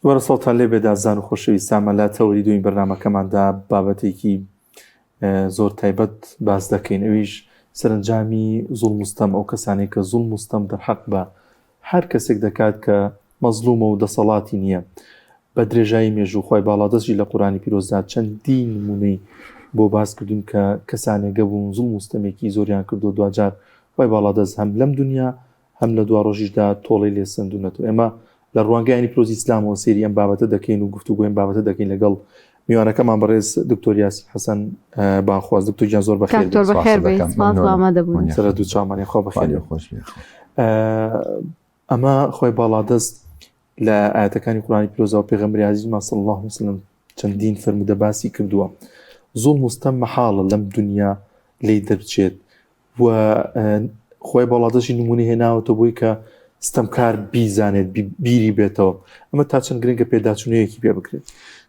وەرە سڵتان لێ بێت ئازیزان و خۆشەویستانمان لە تەوەری دووی بەرنامەکەماندا بابەتێکی زۆر تایبەت باس دەکەین ئەویش سەرنجامی زوڵم و ستەم ئەو کەسانەی کە زوڵم و ستەم دەرحەق بە هەر کەسێک دەکات کە مەزلومە و دەسەڵاتی نییە بە درێژایی مێژوو خوای باڵادەستی لە قورئانی پیرۆزدا چەندین نمونەی بۆ باس کردوون کە کەسانێک هەبوون زوڵم و ستەمێکی زۆریان کردو دواجار خوای باڵادەست هەم لەم دنیا هەم لە دواڕۆژیشدا تۆڵەی لێ سەندوونەتەوە. ئێمە لە ڕوانگەی ئاینی پیرۆزی ئیسلامەوە سەیری ئەم بابەتە دەکەین و گفتوگۆی ئەم بابەتە دەکەین لەگەڵ میوانەکەمان بەڕێز دکتۆر یاسین حەسەن بانخواز. دکتۆر گیان زۆر بەخێر دکتۆر بەخێر بێی، سپاس بۆ ئامادەبوون. سەر دوو چاومان یاخوا بەخێر بێی. ئەمە خۆی باڵادەست لە ئاەتەکانی قورانی پیرۆزەوە پێغەمبەری عەزیزمان صلی الله علیه وسلم چەندین فەرموودە باسی کردووە زوڵم و ستەم مەحاڵە لەم دنیا لێی دەرچێت و خۆی باڵادەشی نمونەی هێناوەتە بۆی کە ستەمکار بیزانێت بیری بێتەوە ئەمە تا چەند گرنگە پێداچوونەیەکی پێ بکرێت.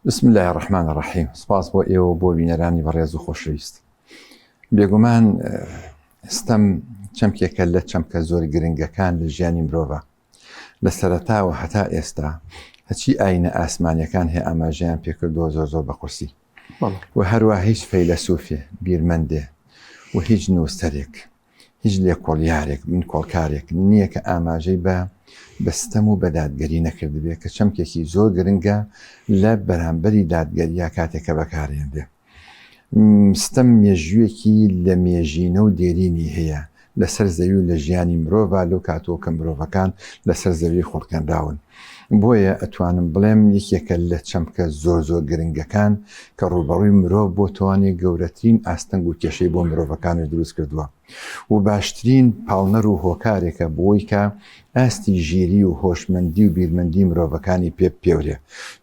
بسم اللە الرحمن الرحیم سپاس بۆ ئێوە بۆ بینەرانی بەڕێز و خۆشەویست بێگومان ستەم چەمکێکە لە چەمکە زۆر گرنگەکان لە ژیانی مرۆڤە لە سەرەتاوە هەتا ئێستا هەچی ئاینە ئاسمانیەکان هەیە ئاماژەیان پێکردووە زۆر زۆر بە قورسی و هەروە هیچ فەیلەسوفێ بیرمەندێ و هیچ نووسەرێک هیچ لێکۆڵیارێک بنکۆڵکارێک نییە کە ئاماژەی بە بە ستەم و بە دادگەری نەکردبێ کە چەمکێکی زۆر گرنگە لە بەرامبەری دادگەریە کاتێک کە بەکارێنرێ. ستەم مێژوویەکی لە مێژینە و دێرینی هەیە لەسەر زەوی و لە ژیانی مرۆڤا لەو کاتەوە کە مرۆڤەکان لەسەر زەوی خوڵقێنراون. بۆیە ئەتوانم بڵێم یەکێکە لە چەمکە زۆر زۆر گرنگەکان کە ڕووبەڕووی مرۆڤ بۆتەوانێ گەورەترین ئاستەنگ و کێشەی بۆ مرۆڤەکانش دروست کردووە و باشترین پاڵنەر و هۆکارێکە بۆی کە ئاستی ژیری و هۆشمەندی و بیرمەندی مرۆڤەکانی پێ بپێورێ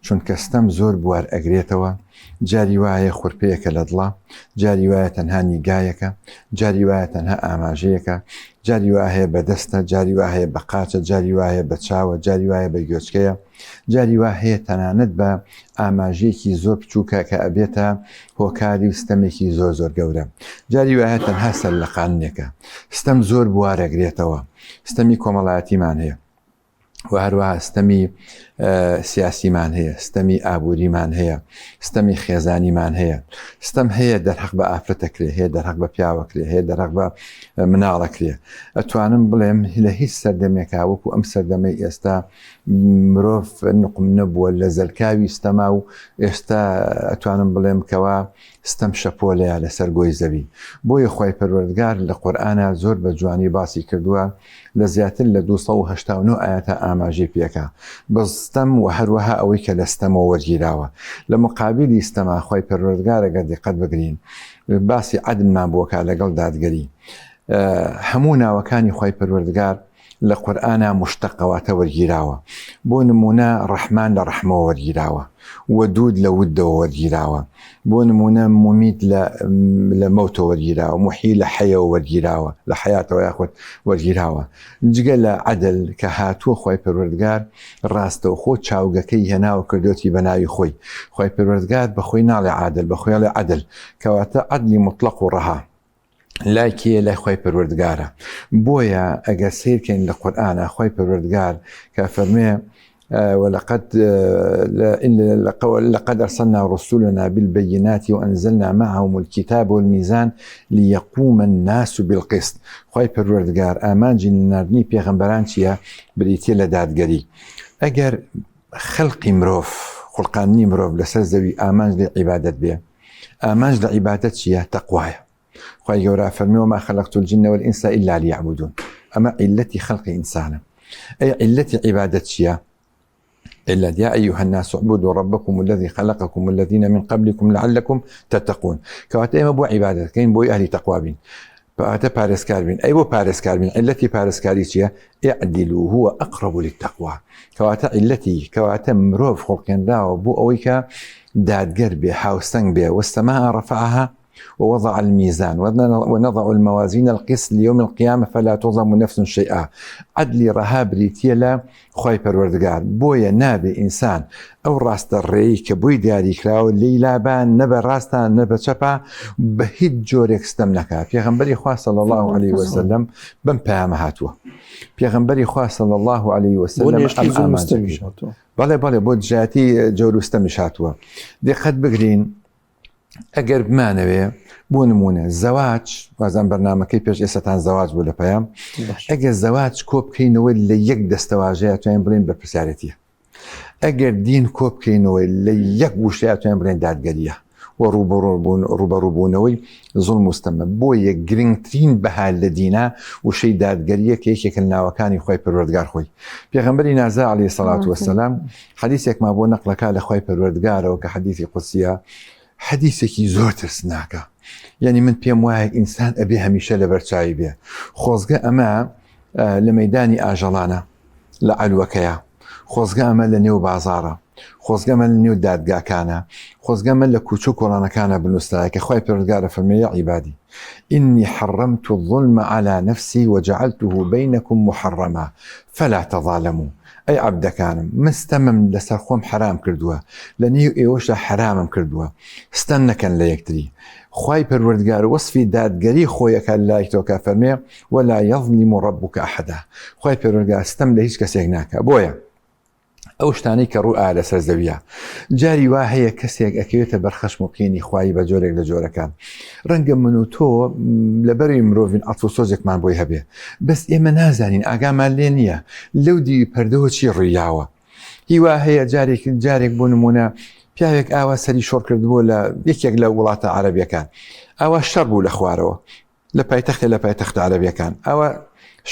چونکە ستەم زۆر بوار ئەگرێتەوە جاری وایە خورپەیەکە لە دڵا، جاری وایە تەنها نیگایەکە، جاری وایە تەنها ئاماژەیەکە، جاری وا هەیە بە دەستە، جاری وا هەیە بە قاچە، جاری وا هەیە بە چاوە، جاری وایە بە گوێچکەیە، جاری وا هەیە تەنانەت بە ئاماژەیەکی زۆر بچووکە کە ئەبێتە هۆکاری و ستەمێکی زۆر زۆر گەورە. جاری وایە تەنها سەرلەقاندنێکە. ستەم زۆر بوار ئەگرێتەوە. ستەمی کۆمەڵایەتیمان هەیە. و هەروەها ستەمی سیاسیمان هەیە ستەمی ئابووریمان هەیە ستەمی خێزانیمان هەیە ستەم هەیە دەرحەق بە ئافرەتەکرێ هەیە دەرحەق بە پیاوەکرێ هەیە دەرحەق بە مناڵەکرێ ئەتوانم بڵێم لە هیچ سەردەمێکا وەکو ئەم سەردەمەی ئێستا مرۆڤ نقم نەبووە لە زەلکاوی ستەما و ئێستا ئەتوانم بڵێم کەوا ستەم شەپۆلەیە لەسەر گۆی زەوی بۆیە خوای پەروەردگار لە قورئانا زۆر بە جوانی باسی کردووە لە زیاتر لە 289 ئاەتا ئاماژەی پێکا بە ستەم و هەروەها ئەوەی کە لە ستەمەوە وەرگیراوە لە مقابلی ستەما خوای پەروەردگارە گەر دیقەت بگرین باسی عەدلمان بۆکا لەگەڵ دادگەری هەموو ناوەکانی خوای پەروەردگار لە قورئانا موشتەقە واتە وەرگیراوە بۆ نموونە ڕەحمان لە ڕەحمەوە وەرگیراوە وەدود لە ودەوە وەرگیراوە بۆ نموونە مومیت لە لە مەوتەوە وەرگیراوە موحی لە حەیەوە وەرگیراوە لە حەیاتەوە یاخود وەرگیراوە جگە لە عەدل کە هاتووە خوای پەروەردگار ڕاستەوخۆ چاوگەکەی هێناوە کردۆتی بە ناوی خۆی خوای پەروەردگار بە خۆی ناڵێ عادل بە خۆی ئەڵێ عەدل کەواتە عەدلی موتڵەق و ڕەها لای کێیە لای خوای پەروەردگارە بۆیە ئەگەر سیرکەین لە قورئانە خوای پەروەردگار کە فەرمێ ولقد لقد أرسلنا رسلنا بالبينات وأنزلنا معهم الكتاب والميزان ليقوم الناس بالقسط خوای پەروەردگار ئامانجی ناردنی پێغەمبەران چییە بریتە لە دادگەری ئەگەر خەلقی مرۆڤ خوڵقاندنی مرۆڤ لەسەر زەوی ئامانج لێ عیبادەت بێ ئامانج لە عیبادەت چییە تەقوایە خوای گەورە فەرمی وما خلقت الجن والإنس إلا ليعبدون ئەمە عیلەتی خەلقی ئینسانە ئەی عیلەتی عیبادەت چییە علة يا أيها الناس اعبدوا ربكم الذي خلقكم والذين من قبلكم لعلكم تتقون کەواتە ئێمە بۆ عیبادەتەکەین بۆی ئەهلی تەقوا بین واتە پارێزکار بین ئەی بۆ پارێزکار بین عیلەتی پارێزکاری چییە اعدلوا هو أقرب للتقوى کەواتە عیلەتی کەواتە مرۆڤ خوڵقێنراوە بۆ ئەوەی کە دادگەر بێ هاوسەنگ بێ والسماء رفعها ووضع الميزان ونضع الموازين القسط ليوم القيامة فلا تظلم نفس شيئا عدلی ڕەها بریتیە لە خوای پەروەردگار بۆیە نابێ ئینسان ئەو ڕاستە ڕێی کە بۆی دیاریکراوە لێی لابا نە بە ڕاستە نە بە چەپا بە هیچ جۆرێک ستەم نەکا پێغەمبەری خوا صلی الله علیه وسلم بەم پەیامە هاتووە پێغەمبەری خوا صلی الله علیه وسلم ئەم ئامانجەکەی. بەڵێ بەڵێ بۆ دژایەتی جەور و ستەمیش هاتووە. دقەت بگرین ئەگەر بمانەوێ بۆ نمونە زەواج وازان بەرنمەکەی پێش ئێستان زەواج بوو لە پەیام ئەگەر زەواج کۆ بکەینەوە لە یەک دەستەواژەیە توانین بڵێن بەرپرسیارەتیە ئەگەر دین کۆ بکەینەوە لە یەک وشەیە توانین بڵێن دادگەریە و ڕووبەڕووبوونەوەی زوڵم و ستەمە. بۆیە گرنگترین بەها لە دینا وشەی دادگەرییە کە یەکێکە لە ناوەکانی خوای پەروەردگار خۆی. پێغەمبەری نازا علیە سەڵات وەسەلام حەدیسێکمان بۆ نەقلەکا لە خوای پەروەردگارەوە کە حەدیسی قودسیە حەدیسێکی زۆر ترسناکە. یعنی من پێم وایە ئینسان ئەبێ هەمیشە لەبەر چاوی بێ. خۆزگە ئەمە لە مەدانی ئاژەڵانە لە عەلوەکەیە خۆزگە ئەمە لە نێو بازاڕە خۆزگە ئەمە لە نێو دادگاکانە خۆزگە ئەمە لە کوچە و کۆڵانەکانە بنووسرایە کە خوای پەروەردگار ئەفەرمێ یا عیبادی ئینی حرمت الظلم علی نفسی وجعلته بینکم محرما فلا تظالموا ئەی عەبدەکانم من ستەمم لەسەر خۆم حەرام کردووە لە نێو ئێوەشدا حەرامم کردووە ستەم نەکەن لە یەکتری خوای پەروەردگار وەسفی دادگەری خۆی ئەکات لای تۆ کە فەرمێ ولا یظلم ربک احدا خوای پەروەردگار ستەم لە هیچ کەسێک ناکا بۆیە ئەو شتانەی کە ڕوو ئا لەسەر زەویە جاری وا هەیە کەسێک ئەکەوێتە بەر خەشم و قینی خوایی بە جۆرێک لە جۆرەکان ڕەنگە من و تۆ لەبەری مرۆڤین عەتف و سۆزێکمان بۆی هەبێ بەس ئێمە نازانین ئاگامان لێ نییە لەو دیوی پەردەوە چی ڕوویاوە هیوا هەیە جارێک جارێک بۆ نمونە پیاوێک ئاوا سەری شۆڕ کردبوو لە یەکێک لە وڵاتە عەرەبیەکان ئاوا شەڕ بوو لە خوارەوە لە پایتەختێ لە پایتەختە عەرەبیەکان ئەوە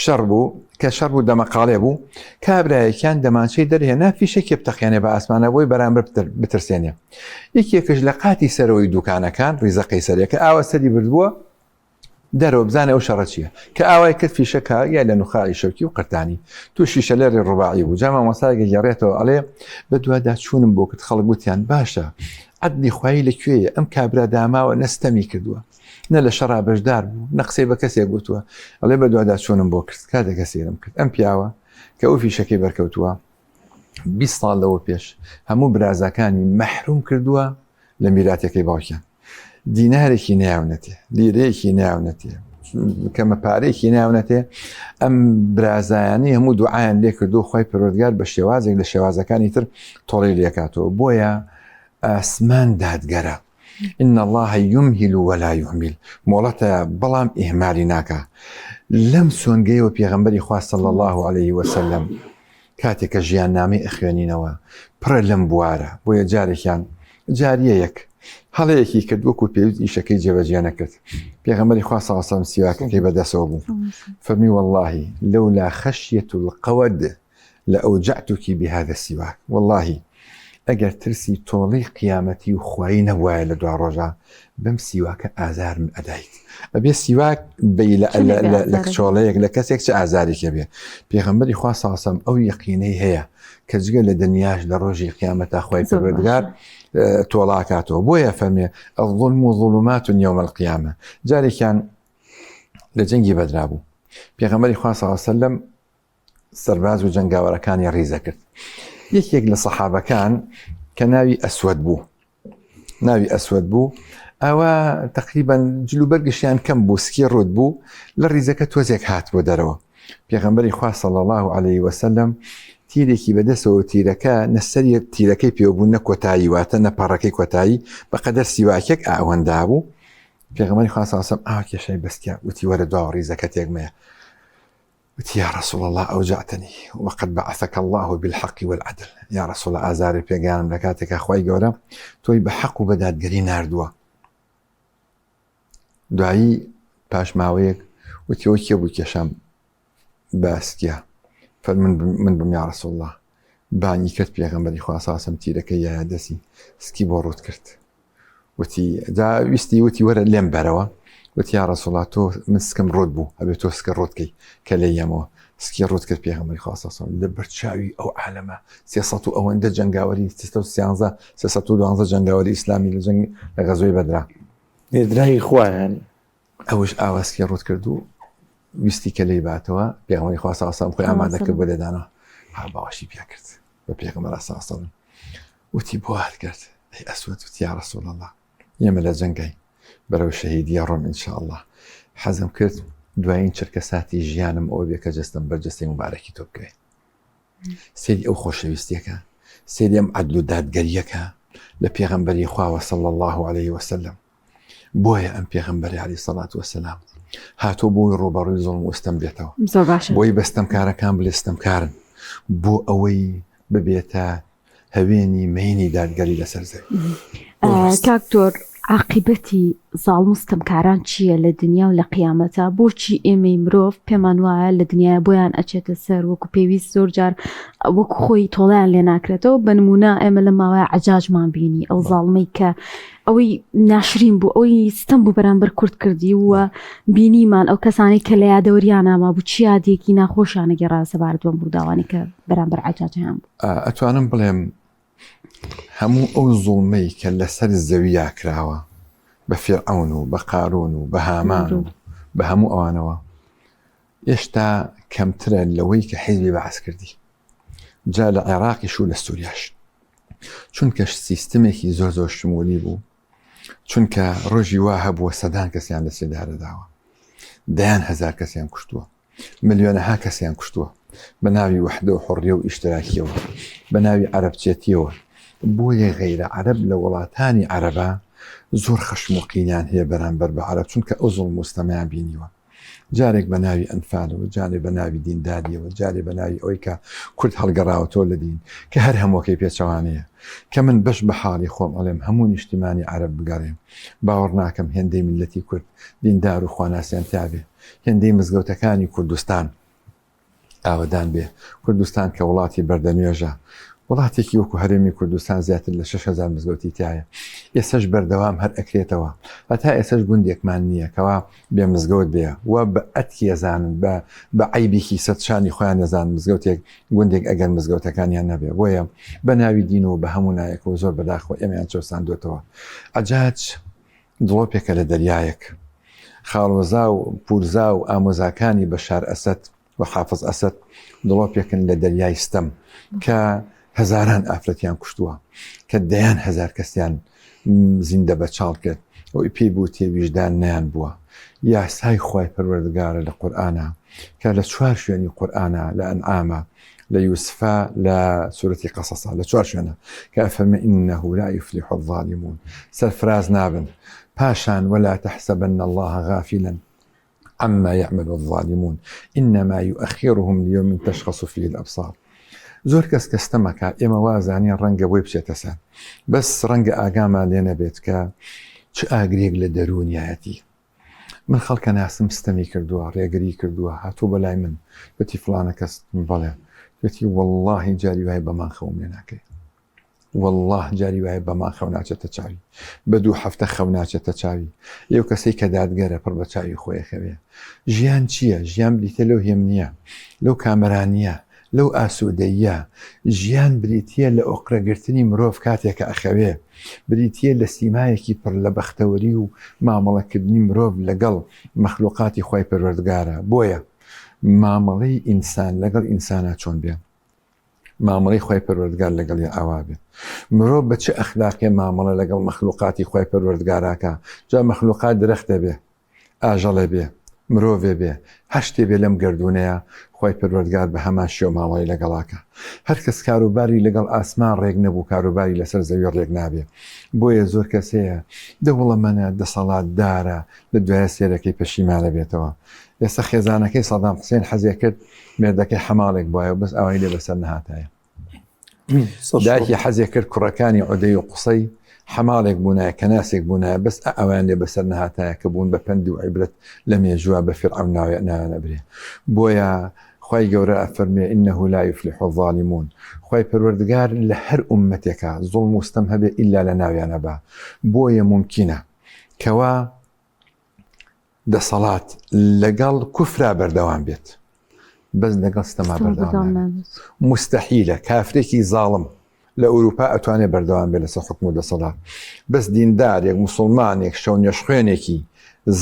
شەڕ بوو کە شەڕ بوو دەمەقاڵێ بوو کابرایەکیان دەمانچەی دەرهێنا فیشەکێ بتەقێنێ بە ئاسمانە بۆی بەرامبەر بترسێنێ یەکێکش لە قاتی سەرەوەی دوکانەکان ڕیزە قەیسەرەکە ئاوە سەری بردبووە دەرەوە بزانێ ئەو شەڕە چییە کە ئاوای کرد فیشەکە یا لە نوخاعی شەوکی و قرتانی تووشی شەلەری ڕوباعی بوو جا مامۆستایەک گەڕێتەوە ئەڵێ بەدوادا چوونم بۆ کرد خەڵک وتیان باشە عەدلی خوایی لە کوێیە ئەم کابرا داماوە نە ستەمی کردووە نە لە شەڕا بەشدار بوو نە قسەی بە کەسێک گوتووە ئەڵێ بەدوادا چوونم بۆ کرد کاتێکە سەیرم کرد ئەم پیاوە کە ئەو فیشەکەی بەرکەوتووە 20 ساڵ لەوە پێش هەموو برازاکانی مەحروم کردووە لە میراتەکەی باوکیان دینارێکی ناونەتێ لیرەیەکی ناونەتێ کەمە پارێکی ناونەتێ ئەم برازایانی هەموو دوعاان لێ کردو خی پەروەردگار بە شێوازێک لە شێوازەکانی تر تۆڵی لێکاتەوە بۆیە ئاسمان دادگەرە إن الله يمهل ولا يهمل مۆڵەتە بەڵام ئیهمالی ناکا لەم سۆنگەیەوە پێغەمبەری خوا صلی الله عليه وسلم کاتێک کە ژیاننامەی ئەخوێنینەوە پڕە لەم بوارە بۆیە جارێکیان جاریەیەک هەڵەیەکی کرد وەکو پێویست ئیشەکەی جێبەجێ نەکرد پێغەمبەری خوا صلی الله علیه وسلم سیواکەکەی بەدەسەوە بوو فەرمی والله لولا خشية القود لأوجعتك بهذا السواک واللهی ئەگەر ترسی تۆڵەی قیامەتی و خوایی نەبوایە لە دوا ڕۆژا بەم سیواکە ئازارم ئەدایت ئەبێ سیواک بی لە لە کچۆڵەیەک لە کەسێک چ ئازارێکی بێ پێغەمبەری خوا ساسەم ئەو یەقینەی هەیە کە جگە لە دنیاش لە ڕۆژی قیامەتا خوای پەروەردگار تۆڵاکاتەوە بۆیە فەرمێ الظلم ظلمات يوم القيامة جارێکیان لە جەنگی بەدرا بوو پێغەمبەری خوا سەلم سەرباز و جەنگاوەرەکانی ڕیزە کرد یەکێک لە سەحابەکان کە ناوی ئەسوەد بوو ناوی ئەسوەد بوو ئەوە تقریبان جلوبەرگشیان کەم بوو سکی ڕوت بوو لە ڕیزەکە تۆزێک هات بۆ دەرەوە پێغەمبەری خوا صلی الله عليه وسلم تیرێکی بەدەسەوە تیرەکە نەسەری تیرەکەی پێوە بوو نە کۆتایی واتە نە پەڕەکەی کۆتایی بەقەدەر سیواکێک ئاوەندا بوو پێغەمبەری خوا صلی الله علیه وسلم ئاوا کێشای بەستیا وتی وەرە دواوە ڕیزەکە تێکمەیە وتی، یا رسول اللە اوجعتنی وقد بعثک اللە بالحق والعدل، یا رسول اللە ئازارت پێگەیانم لە کاتێکا خوای گەورە تۆی بە حەق و بە دادگەری ناردووە. دوایی پاش ماوەیەک وتی، ئەوە کێ بوو کێشام بە سکیا؟ فەرمووی، من بووم یا رسول اللە. بانگی کرد پێغەمبەری خوا صلی اللە علیه وسلم تیرەکەی یایە دەستی سکی بۆ ڕووت کرد. وتی جا ویستی وتی وەرە لێم بەرەوە وتی یا ڕسوڵا تۆ من سکم ڕوت بوو ئەبێ تۆ سکە ڕوت کەی کە لێ یەمەوە سکی ڕوت کرد پێغەمبەری خوا صلی الله لە بەرچاوی ئەو عالەمە 300 و ئەوەندە جەنگاوەری 313 312 جەنگاوەری ئیسلامی لە جەنگ لە غەزوەی بەدرا نێردراوی خوایانی ئەوش ئاواسکی ڕوت کرد و ویستی کە لێی باتەوە پێغەمبەری خوا صلی الله علیه خۆی ئامادە کرد بۆ لێدانەوە ها باوەشی پیا کرد بە پێغەمبەر صلی الله علیه وتی بۆ هات کرد ئەی ئەسوەد وتی یا رسول الله ئێمە لە جەنگای بەرەو شەهیدیە ڕۆم ان شاء الله حەزم کرد دوایین چرکە ساتی ژیانم ئەوە بێ کە جەستەم بەر جەستەی موبارەکی تۆ بکەوێ سەیری ئەو خۆشەویستیەکە. سەیری ئەم عەدل و دادگەرییەکە لە پێغەمبەری خواوە صلی اللە علیه وسلم. بۆیە ئەم پێغەمبەری علیه الصلاة والسلام هاتۆ بۆی ڕووبەڕووی زوڵم و ستەم بێتەوە. زۆر باشە. بۆی بە ستەمکارەکان بلێ ستەمکارن، بۆ ئەوەی ببێتە هەوێنی مەینی دادگەری لەسەر زەوی. کاک دکتۆر عاقیبەتی زاڵم و ستەمکاران چییە لە دنیا و لە قیامەتا؟ بۆچی ئێمەی مرۆڤ پێمان وایە لە دنیایا بۆیان ئەچێتە سەر وەکو پێویست زۆر جار وەکو خۆی تۆڵەیان لێ ناکرێتەوە بە نمونە ئێمە لە ماوەیە عەجاجمان بینی ئەو زاڵمەی کە ئەوەی ناشرین بوو ئەوەی ستەم بوو بەرامبەر کورد کردی و بینیمان ئەو کەسانەی کە لە یادەوەریانە مابوو چ یادێکی ناخۆشیانە گێڕا سەبارەت بەم ڕووداوانەی کە بەرامبەر عەجاج هەیان بوو. ئەتوانم بڵێم هەموو ئەو زوڵمەی کە لەسەر زەویا کراوە بە فیرعەون و بە قارون و بە هامان و بە هەموو ئەوانەوە ئێشتا کەمترە لەوەی کە حیزبی بەعس کردی جا لە عێراقیش و لە سووریاش چونکە سیستمێکی زۆر زۆر شمولی بوو چونکە ڕۆژی وا هەبووە سەدان کەسیان لە سێدارە داوە دەیان هەزار کەسیان کوشتووە ملیۆنەها کەسیان کوشتووە بە ناوی وەحدە و حڕیە و ئیشتراکیەوە بە ناوی عەرەبچێتیەوە بۆیە غەیرە عەرەب لە وڵاتانی عەرەبا زۆر خەشم و قینیان هەیە بەرامبەر بە عەرەب چونکە ئەو زوڵم و ستەمەیان بینیوە جارێک بە ناوی ئەنفالەوە، جارێ بە ناوی دینداریەوە، جارێ بە ناوی ئەوەی کە کورد هەڵگەڕاوەتەوە لە دین، کە هەر هەمووەکەی پێچەوانەیە. کە من بەش بە حاڵی خۆم ئەڵێم هەموو نیشتیمانی عەرەب بگەڕێم، باوەڕ ناکەم هێندەی میللەتی کورد دیندار و خواناسیان تیابێ، هێندەی مزگەوتەکانی کوردستان. ئاوەدان بێ. کوردستان کە وڵاتی بەردەنوێژە، وڵاتێکی وەکو هەرێمی کوردستان زیاتر لە 6000 مزگەوتی تایە. ئێسەش بەردەوام هەر ئەکرێتەوە. هەتا ئێسەش گوندێکمان نییە کەوا بێ مزگەوت بێ و بە ئەتکی ئەزانن، بە بە عەیبێکی سەد شانی خۆیان ئەزانن مزگەوتێک گوندێک ئەگەر مزگەوتەکانیان نەبێ. بۆیە بە ناوی دین و بە هەموو ناوێکەوە زۆر بەداخەوە ئێمەیان چەوساندۆتەوە. عەجاج دڵۆپێکە لە دەریایەک. خاڵۆزا و پورزا و ئامۆزاکانی بەشار ئەسەد و حافز ئەسەد دڵۆپێکن لە دەریای ستەم کە هەزاران ئافرەتیان کوشتووە، کە دەیان هەزار کەسیان زیندە بە چاڵ کرد، ئەوەی پێی بوتێ ویژدان نەیان بووە. یاسای خوای پەروەردگارە لە قورئانا کە لە چوار شوێنی قورئانا لە ئەنعامە، لە یوسفا لە سورەتی قەسەسا لە چوار شوێنە کە ئەفەرمێ انه لا یفلح الظالمون سەرفراز نابن پاشان ولا تحسبن الله غافلا عما يعمل الظالمون انما يؤخرهم ليوم تشخص فيه الابصار زۆر کەس کە ستەمەکە ئێمە وازانین ڕەنگە بۆی بچێتە سەر بەس ڕەنگە ئاگامان لێ نەبێت کە چ ئاگرێک لە دەروونیایەتی من خەڵکە ناسم ستەمی کردووە ڕێگری کردووە هاتوو بە لای من وتی فلانە کەس بەڵێ وتی واللهی جاری وای بەمان خەوم لێ ناکەی والله جاری وایە بەمان خەو ناچێتە چاوی بە دوو هەفتە خەو ناچێتە چاوی ئێو کەسەی کە دادگەرە پڕ بە چاوی خۆی خەوێ ژیان چییە ژیان بریتە لەو هێمنیە لەو کامەرانیە لەو ئاسوودەییە، ژیان بریتییە لە ئۆقرەگرتنی مرۆڤ کاتێ کە ئەخەوێ، بریتییە لە سیمایەکی پڕ لە بەختەوەری و مامەڵەکردنی مرۆڤ لەگەڵ مەخلوقاتی خوای پەروەردگارە، بۆیە مامەڵەی ئینسان لەگەڵ ئینسانا چۆن بێ، مامەڵەی خوای پەروەردگار لەگەڵیا ئاوا بێ. مرۆڤ بە چ ئەخلاقێ مامەڵە لەگەڵ مەخلوقاتی خوای پەروەردگاراکا، جا مەخلوقات درەختە بێ، ئاژەڵێ بێ، مرۆڤێ بێ، هەر شتێ بێ لەم گەردوونەیا خوای پەروەردگار بە هەمان شێوە مامەڵەی لەگەڵاکا. هەر کەس کاروباری لەگەڵ ئاسمان ڕێک نەبوو کاروباری لەسەر زەوی ڕێک نابێ. بۆیە زۆر کەس هەیە دەوڵەمەنە، دەسەڵاتدارە، لە دوایە سێرەکەی پەشیمانە بێتەوە. ئێستا خێزانەکەی سەدام حوسێن حەزێ کرد مێردەکەی حەماڵێک بوایە و بەس ئاوای لێ بەسەر نەهاتایە. دایکی حەزێ کرد کوڕەکانی عودەی و قوسەی حەماڵێک بوونایە کەناسێک بوونایە بەس ئەویان لێ بەسەر نەهاتایە کە بوون بە پەند و عیبرەت لە مێژووە بە فیرعەون ناوێ ناویان ئەبرێ بۆیە خوای گەورە ئەفەرمێ انه لا یفلح الظالمون خوای پەروەردگار لە هەر ئوممەتێکا زوڵم و ستەم هەبێ ئیلا لە ناویانە با بۆیە مومکینە کەوا دەسەڵات لەگەڵ کوفرا بەردەوام بێت بەس لەگەڵ ستەما بەردەوام نابێت مستحیلە کافرێکی زاڵم لە ئەوروپا ئەتوانێت بەردەوام بێت لەسەر حکم و دەسەڵات بەس دیندارێک مسلمانێک شەو نوێژخوێنێکی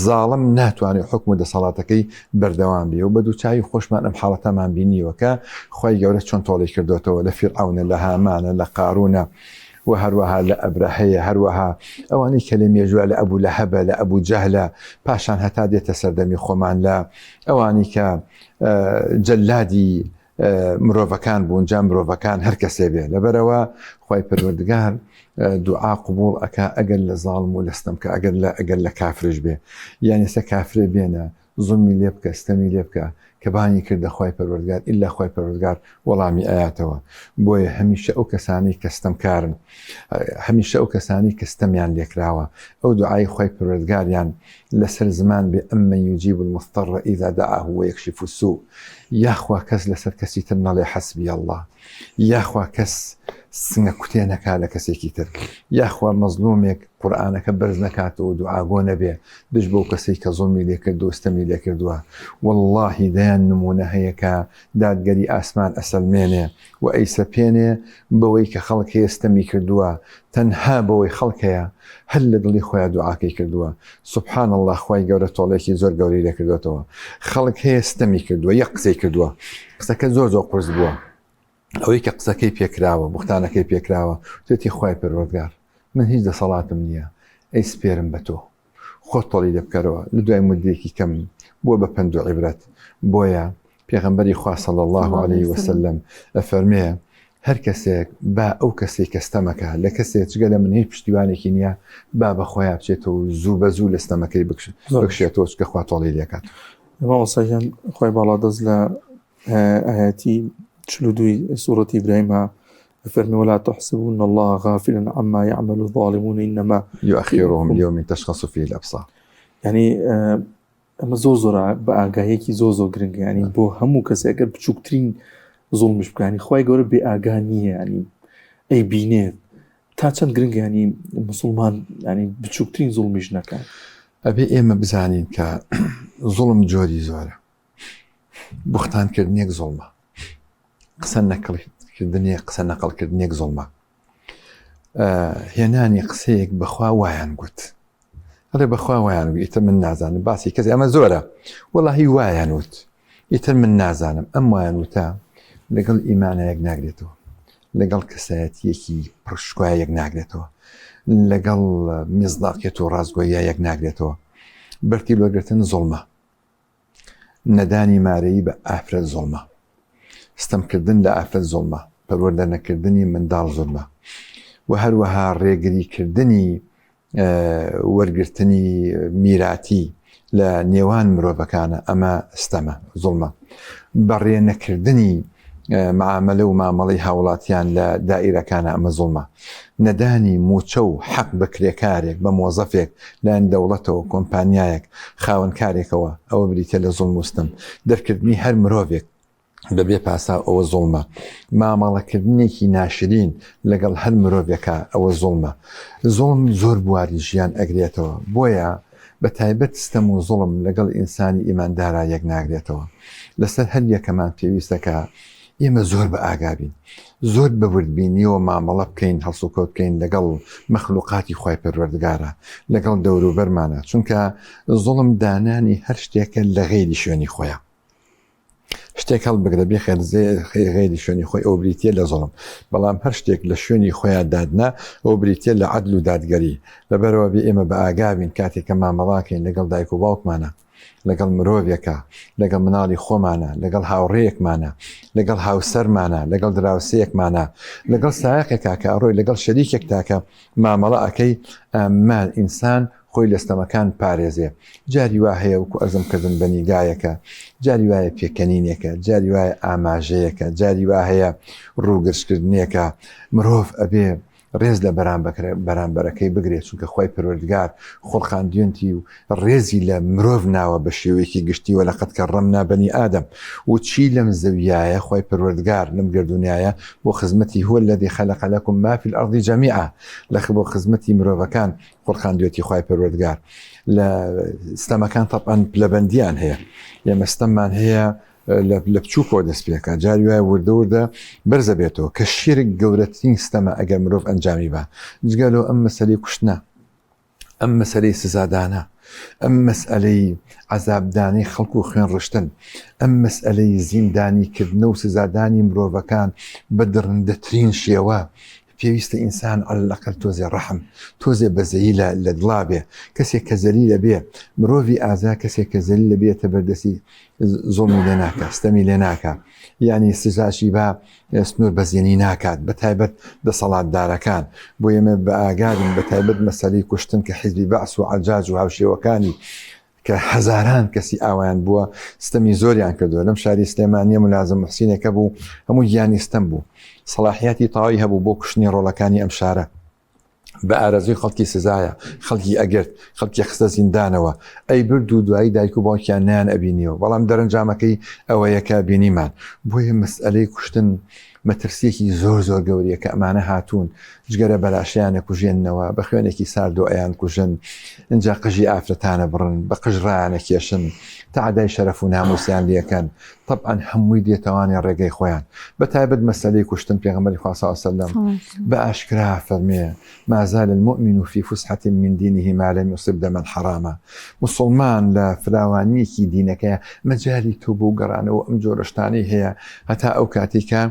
زاڵم ناتوانێت حکم و دەسەڵاتەکەی بەردەوام بێ و بە دووچوی خۆشمان ئەم حاڵەتەمان بینیوە کە خی گەورە چۆن تۆڵی کردوێتەوە لە فیرعەونە لە هامانە لە قارونە و هەروەها لە ئەبرەهەیە، هەروەها ئەوانەی کە لە مێژووە لە ئەبو لەهەبە، لە ئەبو جەهلە، پاشان هەتا دێتە سەردەمی خۆمان لە ئەوانەی کە جەلادی. مرۆڤەکان بوون جا مرۆڤەکان هەر کەسێ بێ لەبەرەوە خوای پەروەردگار دوعا قبوڵ ئەکا ئەگەر لە زاڵم و لە ستەم کە ئەگەر لە ئەگەر لە کافرش بێ یانی سە کافرێ بێنە زوڵمی لێ بکە ستەمی لێ بکە کە بانگی کردە خوای پەروەردگار ئیلا خوای پەروەردگار وەڵامی ئەیاتەوە بۆیە هەمیشە ئەو کەسانەی کە ستەمکارن هەمیشە ئەو کەسانی کە ستەمیان لێکراوە ئەو دوعای خوای پەروەردگاریان لەسەر زمان بێ ئەمن یجیب المضطر اذا دعاه ويكشف السوء یاخوا کەس لەسەر کەسی تر نەڵێ حەسبی الله یاخوا کەس سنگە کوتێ نەکا لە کەسێکی تر یاخوا مەزلومێک قورئانەکە بەرز نەکاتەوە و دوعاگۆ نەبێ دژ بەو کەسەی کە زوڵمی لێکردووە ستەمی لێکردووە وەڵڵاهی دەیان نموونە هەیە کە دادگەری ئاسمان ئەسەلمێنێ و ئەیسەپێنێ بەوەی کە خەڵک هەیە ستەمی کردووە تەنها بەوەی خەڵک هەیە هەر لە دڵی خۆیا دوعاکەی کردووە سبحان اللە خوای گەورە تۆڵێکی زۆر گەورەی لێکردوێتەوە خەڵک هەیە ستەمی کردووە یەک قسەی کردووە قسەکە زۆر زۆر قورس بووە ئەوەی کە قسەکەی پێکراوە بوختانەکەی پێکراوە وتێتی خوای پەروەردگار من هیچ دەسەڵاتم نییە ئەی سپێرم بە تۆ خۆت تۆڵی لێ بکەرەوە لە دوای مدەیەکی کەم بووە بە پەند و عیبرەت بۆیە پێغەمبەری خوا صلی الله علیه وسلم ئەفەرمێ هەر کەسێک با ئەو کەسێک کە ستەمەکە لە کەسێک جگە لە من هیچ پشتیوانێکی نییە با بە خۆیان بچێتەوە زوو بە زوو لە ستەمەکەی بکشێتەوە چکە خوا تۆڵی لێکات مامۆستا گیان خوای باڵادەست لە ئايەتی 42 سورة إبراهيم فەرمی ولا تحسبون الله غافلا عما يعمل الظالمون إنما يؤخرهم ليوم تشخص فيه الأبصار يعني ئەمە زۆر زۆر بە ئاگاهیەکی زۆر زۆر گرنگ ینی بۆ هەموو کەسێک گەر بچووکترین زوڵمیش بکانی خی گەورە بێ ئاگا نییە ینی ئەی بینێت تا چەند گرنگ ینی مسلمان ینی بچووکترین زوڵمیش نەکات ئەبێ ئێمە بزانین کە زوڵم جۆری زۆرە بوختانکردنێک زوڵمە قسە نەکڵکردنێک قسە نەقڵکردنێک زوڵمە هێنانی قسەیەک بەخوا وایان گوت ئەڵێ بەخوا وایان گوت ئیتر من نازانم باسی کەسی ئەمە زۆرە وەڵاهی وایان وت ئیتر من نازانم ئەم وایان وتە لەگەڵ ئیمانە یەک ناگرێتەوە لەگەڵ کەسایەتیەکی پڕشکوای یەک ناگرێتەوە لەگەڵ میزداقیەت و ڕاستگۆیە یەک ناگرێتەوە بەرتی لۆگرتن زوڵمە نەدانی مارەیی بە ئافرەت زوڵمە، ستەمکردن لە ئافرەت زوڵمە، پەروەردە نەکردنی منداڵ زوڵمە و هەروەها ڕێگریکردنی وەرگرتنی میراتی لە نێوان مرۆڤەکانە ئەمە ستەمە زوڵمە بەڕێ نەکردنی معاملە و مامەڵەی هاوڵاتیان لە دائیرەکانە ئەمە زوڵمە. نەدانی مووچە و حەق بە کرێکارێک، بە مۆزەفێک لایەن دەوڵەتەوە، کۆمپانیایەک، خاوەن کارێکەوە ئەوە بریتیە لە زوڵم و ستەم. دەرکردنی هەر مرۆڤێک بە بێ پاساو ئەوە زوڵمە. مامەڵەکردنێکی ناشرین لەگەڵ هەر مرۆڤێکا ئەوە زوڵمە. زوڵم زۆر بواری ژیان ئەگرێتەوە. بۆیە بە تایبەت ستەم و زوڵم لەگەڵ ئینسانی ئیماندارا یەک ناگرێتەوە. لەسەر هەر یەکەمان پێویستە کە ئێمە زۆر بە ئاگا بین، زۆر بە وردبینیەوە مامەڵە بکەین، هەڵسوکەوت بکەین لەگەڵ مەخلوقاتی خوای پەروەردگارا، لەگەڵ دەوروبەرمانا، چونکە زوڵم دانانی هەر شتێکە لە غەیری شوێنی خۆیا. شتێک هەڵبگرە بیخەر غەیری شوێنی خۆی ئەو بریتە لە زوڵم بەڵام هەر شتێک لە شوێنی خۆیان دادنا ئەو بریتە لە عەدل و دادگەری لەبەرەوە بێ ئێمە بە ئاگابین کاتێک کە مامەڵاکەین لەگەڵ دایک و باوکمانە لەگەڵ مرۆڤێکە لەگەڵ مناڵی خۆمانە لەگەڵ هاوڕێیەکمانە لەگەڵ هاوسەرمانە لەگەڵ دراوسەیەکمانە لەگەڵ سایەقێکا کە ئەڕۆی لەگەڵ شەریکێک تاکە مامەڵە ئەەکەی ئەمە ئینسان خۆی لە ستەمەکان پارێزێ جاری وا هەیە وەکو ئەزم کردن بە نیگایەکە جاری وایە پێکەنینێکە جاری وایە ئاماژەیەکە جاری وا هەیە ڕووگرژکردنێکە مرۆڤ ئەبێ ڕێز لە بەرامبەرەکەی بگرێت چونکە خوای پەروەردگار خوڵقاندوێنتی و ڕێزی لە مرۆڤ ناوە بە شێوەیەکی گشتی وە لەقەد کەڕەمنا بەنی ئادەم و چی لەم زەویایە خوای پەروەردگار لەم گەردونیایە بۆ خزمەتی هو الذی خلق لكم ما في الأرض جميعا لە بۆ خزمەتی مرۆڤەکان خوڵقاندوێتی خوای پەروەردگار لە ستەمەکان تەبعەن پلەبەندیان هەیە ئێمە ستەممان هەیە لە بچووکەوە دەست پێکا جاری وایە وردە وردە بەرزە بێتەوە کە شیرک گەورەترین ستەمە ئەگەر مرۆڤ ئەنجامی بە جگە لەو ئەم مەسەلەی کوشتنە ئەم مەسەلەی سزادانە ئەم مەسئلەی عذابدانی خەڵک و خوێن ڕشتن ئەم مەسئلەی زیندانی کردنە و سزادانی مرۆڤەکان بە دڕندەترین شێوە. پێویستە ئینسان علی الاقل تۆزێ ڕەحم تۆزێ بەزەیی لە لە دڵا بێ کەسێک کە زەلیلە بێ مرۆڤی ئازا کەسێک کە زەلیلە بێتە بەردەستی زوڵمی لێ ناکا ستەمی لێ ناکا یعنی سزاشی با سنوور بەزێنی ناکات بە تایبەت دەسەڵاتدارەکان بۆ ئێمە بە ئاگادین بە تایبەت مەسەلەی کوشتن کە حیزبی بەعس و عەجاج و هاوشێوەکانی کە هەزاران کەسی ئاوایان بووە ستەمی زۆریان کردووە لەم شاری سلێمانیە ملازم محسینێکە بوو هەموو گیانی ستەم بوو سەڵاحیاتی تەواوی هەبوو بۆ کوشتنی ڕۆڵەکانی ئەم شارە بە ئارەزوی خەڵکی سزایە خەڵکی ئەگرت خەڵکی خستە زیندانەوە ئەی برد و دوایی دایک و باوکیان نیان ئەبینیەوە بەڵام دەرەنجامەکەی ئەوەیە کە بینیمان بۆیە مەسئلەی کوشتن مەترسیەکی زۆر زۆر گەوریە کە ئەمانە هاتوون جگەرە بەلاشیانە کوژێننەوە بە خوێنێکی ساردۆ ئەیان کوژن ئینجا قژی ئافرەتانە بڕن بە قژ ڕایانە کێشن تەعدای شەرەف و ناموسیان لەکەن طبعا هەمووی دێتەوانێ ڕێگەی خۆیان بە تایبەت مەسەلەی کوشتن پێغەمبەری خوا صلی الله علیه وسلم بە ئاشکرا فەرمێ ما زال المؤمن في فسحة من دينه ما لم يصب دما حراما مسلمان لە فراوانیەکی دینەکەی مەجالی تۆبە و گەڕانەوە ئەم جۆرە شتانەی هەیە هەتا ئەو کاتێک کە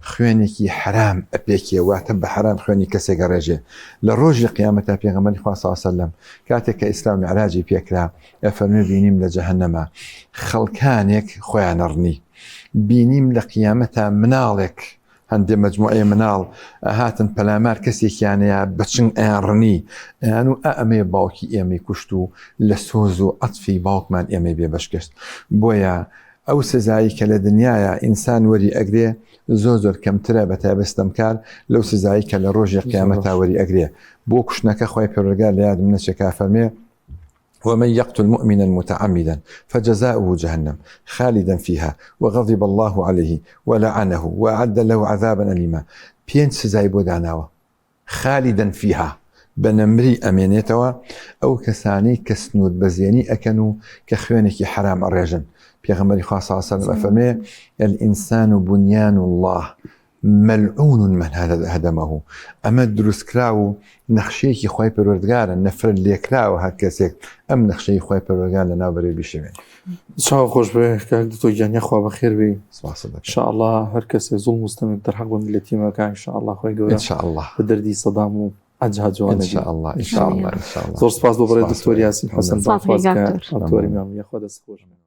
خوێنێکی حرام ئەپێکێ واتە بە حرام خوێنی کەسێک ڕێژێ لە ڕۆژی قیامەتا پێغەمبەری خوا صلی الله علیه وسلم کاتێک کە ئیسرا و میعراجی پێکرا ئەفەرمێ بینیم لە جەهەنەما خەڵکانێک خۆیان ئەڕنی بینیم لە قیامەتا مناڵێک هەندێ مەجموعەیە مناڵ هاتن پەلامار کەسێکیانەیە بە چنگ ئەیان ڕنی ئەیان و ئا ئەمەیە باوکی ئێمەی کوشت و لە سۆز و عەتفی باوکمان ئێمەی بێبەش کرد بۆیە ئەو سزایی کە لە دنیاە ئینسان وەری ئەگرێ زۆر زۆر کەمترە بە تایبەت ستەمکار لەو سزایی کە لە ڕۆژی قیامەتا وەری ئەگرێ بۆ کوشتنەکە خوای پەروەردگار لە یادم نەچێ کا فەرمێ ومن يقتل مؤمنا متعمدا فجزاؤه جهنم خالدا فيها وغضب الله عليه ولعنه وأعد له عذابا أليما پێنج سزای بۆ داناوە خالدا فيها بە نەمری ئەمێنێتەوە ئەو کەسانەی کە سنوور بەزێنی ئەکەن و کە خوێنێکی حەرام ئەڕێژن پێغەمبەری خوا صلی الله علیه وسلم ئەفەرمێ الإنسان بنيان الله ملعون من هدمه ئەمە دروستکراو و نەخشەیەکی خوای پەروەردگارە نەفرەت لێکراوە هەر کەسێک ئەم نەخشەی خوای پەروەردگار لەناو بەرێ بیشێوێنێ. چاو خۆش بێ کاک دکتۆر گیان یاخوا بەخێر بێی سپاست دەکەم. ان شاء الله هەر کەسێ زوڵم و ستەمێک دەرحەق بە میللەتی مەکا ان شاء الله خوای گەورە ان شاء الله بە دەردی سەدام و عەجاج وانە ان شاء الله ان شاء الله ان شاء الله زۆر سپاس بۆ بەڕێز دکتۆر یاسین حەسەن سپاس بانگخواز کاک کە دکتۆر. ئەکتۆری میان یاخوا دەست خۆش بێ.